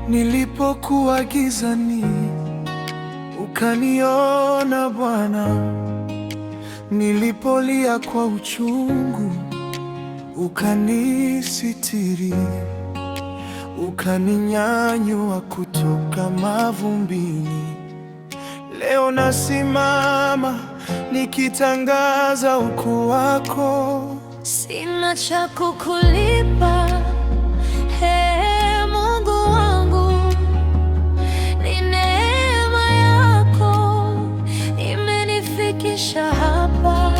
Nilipokuwa gizani, ukaniona Bwana. Nilipolia kwa uchungu, ukanisitiri, ukaninyanyua kutoka mavumbini. Leo nasimama nikitangaza ukuu wako. Sina cha kukulipa, ee Mungu wangu, ni neema yako imenifikisha hapa.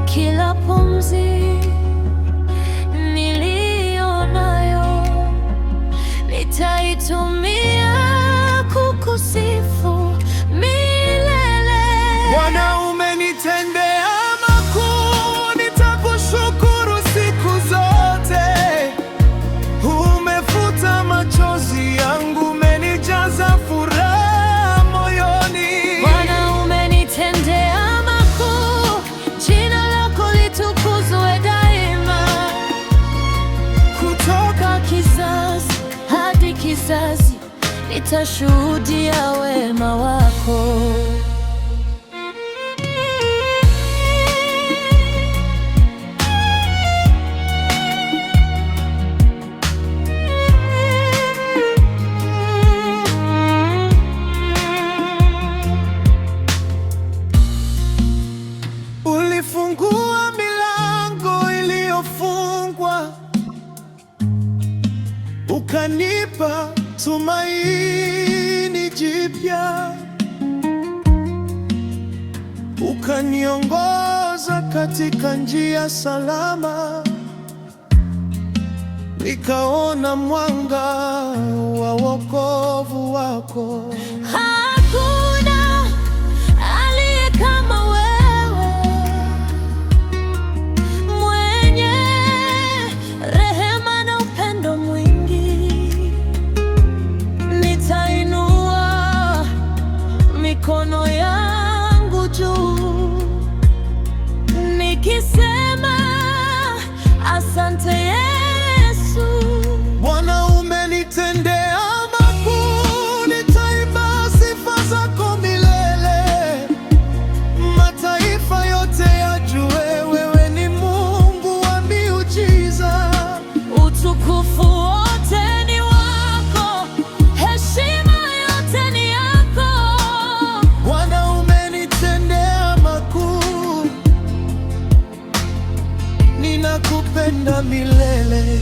Kila pumzi niliyo nayo nitaitumia kukusifu milele. Bwana, umenitendea makuu, nitakushukuru siku zote. Umefuta machozi yangu, umenijaza furaha moyoni. Bwana, umenitendea makuu, jina lako litukuzwe daima. Kutoka kizazi hadi kizazi, nitashuhudia wema wako. Ulifungua milango iliyofungwa, ukanipa tumaini jipya, ukaniongoza katika njia salama, nikaona mwanga wa wokovu wako. Hakuna aliye kama wewe, mwenye rehema na upendo mwingi. Nitainua mikono yangu juu, nikisema asante Yesu. Bwana, umenitendea makuu, nitaimba sifa zako milele. Mataifa yote yajue wewe ni Mungu wa miujiza. Utukufu wote ni wako, heshima yote ni yako. Bwana, umenitendea makuu, ninakupenda milele.